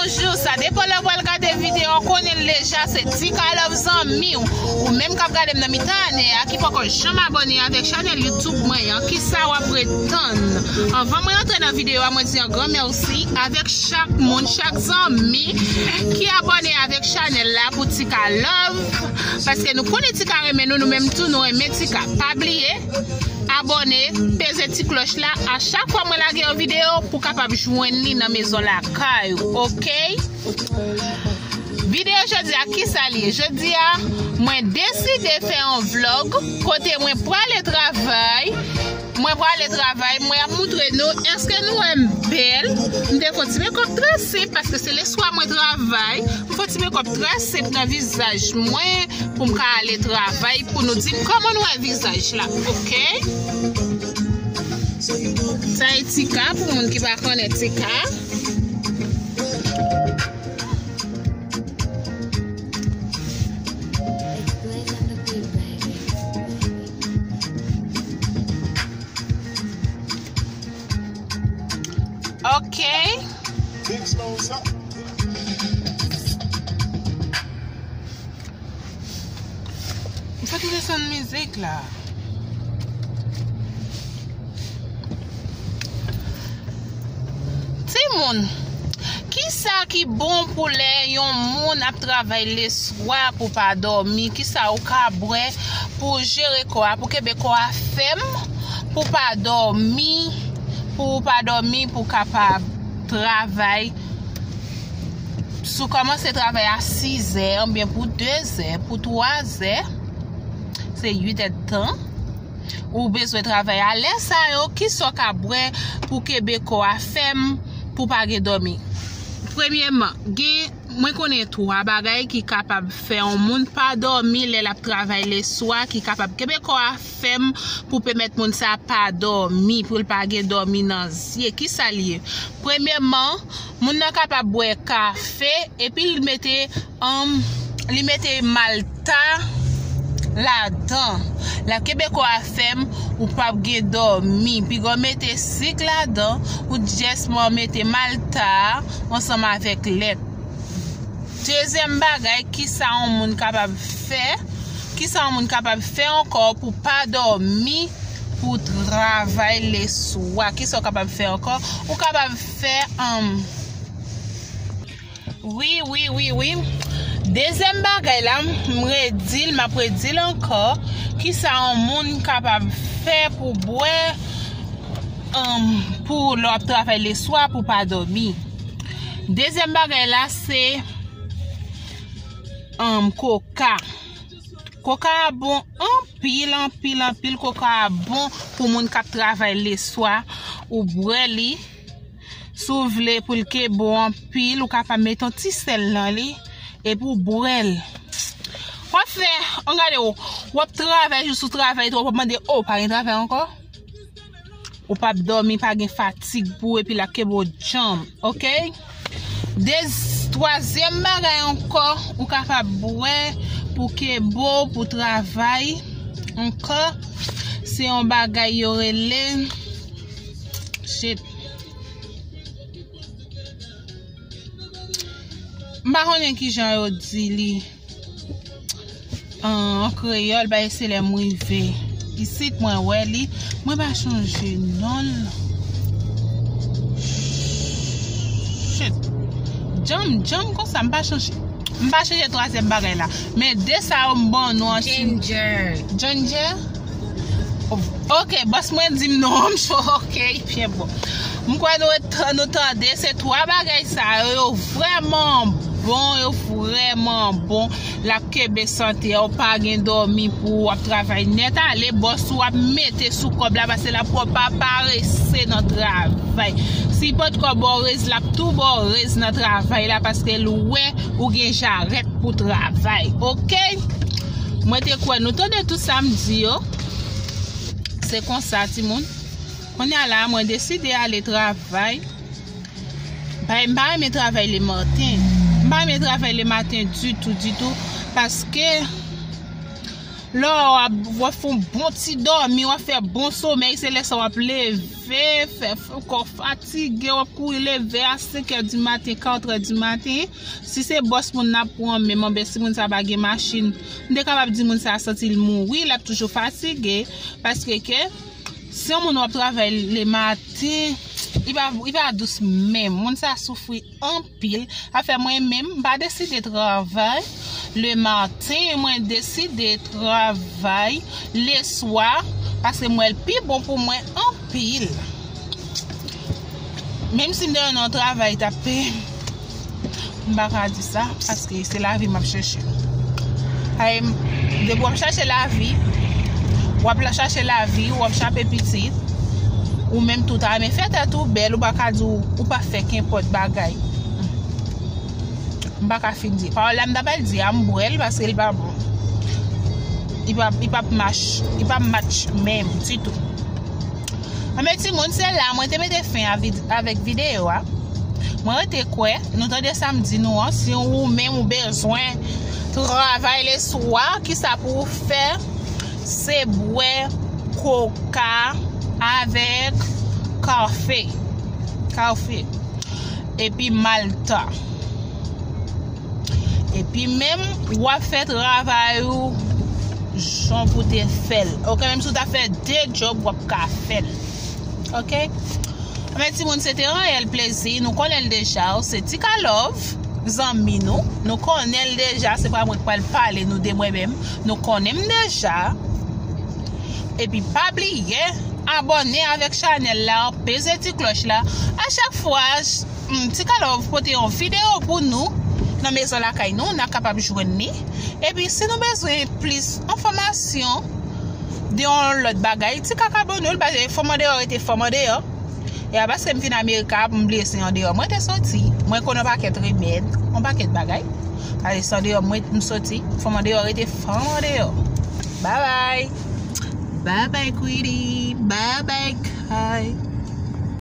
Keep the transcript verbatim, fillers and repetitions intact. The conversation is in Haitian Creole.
Bonjou, sa depann lè w pral gade videyo, w konnen l deja, se Tika Love zanmi w. Ou menm k ap gade m nan mitan ane a, ki poko janm abòne avèk chanèl YouTube mwen an, kisa w ap ret tann? Anvan mwen antre nan videyo a, mwen di yon gran mèsi avèk chak moun, chak zanmi ki abòne avèk chanèl la pou Tika Love. Paske nou konnen Tika renmen nou, nou menm tou nou renmen Tika. Pa bliye, abòne, peze ti klòch la. A chak fwa mwen lage yon videyo, pou kapab jwenn li nan mezon lakay ou, oke? Videyo jodi a, kisa l ye? Jodi a, mwen deside fè yon vlog kote mwen prale travay. Mwen prale travay, mwen ap moutre nou, èske nou wè m bèl? M te fè yon ti mekòp trè senp, paske se leswa mwen travay. M fè yon ti mekòp trè senp nan vizaj mwen pou m ka ale travay, pou nou di m kòman nou wè vizaj la, oke? Sa e Tika, pou moun ki pa konnen Tika. Ok. M fèk desann mizik la. Timoun, kisa ki bon pou lè yon moun ap travay leswa pou pa dòmi? Kisa ou ka bwè pou jere kò a, pou kenbe kò a fèm, pou pa dòmi, pou ou pa dòmi, pou kapab travay? Si w kòmanse travay a sizè, oubyen pou dezè, pou twazè, se uit èdtan. Ou bezwen travay a lè sa yo, kisa w ka bwè pou kenbe kò a fèm, pou pa gen dòmi? Premyèman, gen, mwen konnen twa bagay ki kapab fè yon moun pa dòmi lè l ap travay leswa, ki kapab kenbe kò a fèm pou pèmèt moun sa pa dòmi, pou l pa gen dòmi nan zye. Kisa l ye? Premyèman, moun nan kapab bwè kafe, epi l mete, um, li mete malta ladan. L ap kenbe kò a fèm, ou p ap gen dòmi. Piga w mete sik ladan, ou jès mete malta ansanm avèk lèt. Dezyèm bagay, kisa yon moun kapab fè? Kisa yon moun kapab fè ankò pou pa dòmi, pou travay leswa? Kisa w kapab fè ankò? Ou kapab fè, um, wi, wi, wi, wi. Dezyèm bagay la, m redi l, m ap redi l ankò. Kisa yon moun kapab fè pou bwè, um, pou lè w ap travay leswa, pou pa dòmi? Dezyèm bagay la, se, um, koka. Koka a bon anpil, anpil, anpil. Koka a bon pou moun k ap travay leswa. Ou bwè li. Si w vle pou l kenbe w anpil, ou kapab mete yon ti sèl nan li, epi w bwè l. W ap fè, ann gade w, w ap travay jis ou travay twòp, w ap mande, o, pa gen travay ankò? Ou p ap dòmi, pa gen fatig pou ou, epi l ap kenbe w djanm, oke? De, twazyèm bagay ankò, ou kapab bwè pou kenbe w, pou travay ankò. Se yon bagay yo rele, shit. M pa konnen kijan yo di li. An, an kreyòl, bay se lè m rive isit, mwen wè li. Mwen pa chonje non l. Shit. Djanm, djanm konsa, m pa chonje. M pa chonje twazyèm bagay la. Men de sa yo m ban nou an. Ginger. Ginger? Ok, bòs mwen di m non, m cho, ok, byen bon. M kwè nou, nou tande, se twa bagay sa yo, yo vrèman bon, yo vrèman bon. L ap kenbe sante a, ou pa gen dòmi pou w ap travay nèt ale, bòs ou ap mete sou kòb la, paske l ap wè w pa parese nan travay. Si potko ba w rèz, l ap tou ba w rèz nan travay la, paske l wè ou gen jarèt pou travay, oke? Mwen te kwè nou tande tout sa m di yo. Se konsa, timoun. Kounye a la, mwen deside ale travay. Bay, m pa renmen travay lematen. M pa renmen travay lematen ditou, ditou. Paske Lè w ap, w ap fè yon bon ti dòmi, w ap fè bon somèy, se lè sa w ap leve, fè, fè kò fatige, w ap kouri leve a senk è di maten, kat è di maten. Si se bòs moun n ap pran menm, anben si moun sa pa gen machin, m te kapab di moun sa santi l mouri, l ap toujou fatige, paske ke si yon moun w ap travay le maten, li pa, li pa dous menm. Moun sa soufri anpil. Afè mwen menm, m pa deside travay le maten, mwen deside travay le swa, paske m wè l pi bon pou mwen anpil. Menm si m te nan yon travay, t ap peye m, m pa ka di sa, paske se lavi m ap chèche. Ay, depi w ap chache lavi, w ap la chache lavi, w ap chape pitit, ou menm tou ta renmen fè tèt ou bèl, ou pa ka di w, ou pa fè kenpòt bagay. M pa ka fin di. Pawòl la m ta pral di a, m bwè l paske l pa bon. Li pa, li pa match, li pa match menm ditou. Anben timoun, se la mwen te mete fen a vid-, avèk videyo a. Mwen rete kwè, nou tande sa m di nou an, si ou menm ou bezwen travay le swa, kisa pou ou fè? Se bwè koka avèk kafe. Kafe. Epi malta. Epi menm, w ap fè travay ou jan pou te fè l. Oke, menm si w ta fè de djòb, w ap ka fè l. Oke? Men timoun, se te yon reyèl plezi. Nou konnen l deja. Se Tika Love, zanmi nou. Nou konnen l deja. Se pa mwen k pral pale nou de mwen menm. Nou konnen m deja. Epi pa bliye, abòne avèk chanèl la, peze ti klòch la. A chak fwa, mm, Tika Love pote yon videyo pou nou nan mezon lakay nou, n a kapab jwenn li. Epi si nou bezwen plis enfòmasyon de yon lòt bagay, Tika ka ban nou l, paske fanm andeyò rete fanm andeyò. E a paske m vin Amerika, m bliye se andeyò mwen te soti. Mwen konn yon pakèt remèd, yon pakèt bagay. Paske se andeyò mwen m soti, fanm andeyò rete fanm andeyò. Bye bye. Bye bye, Queenie. Bye bye, Kai.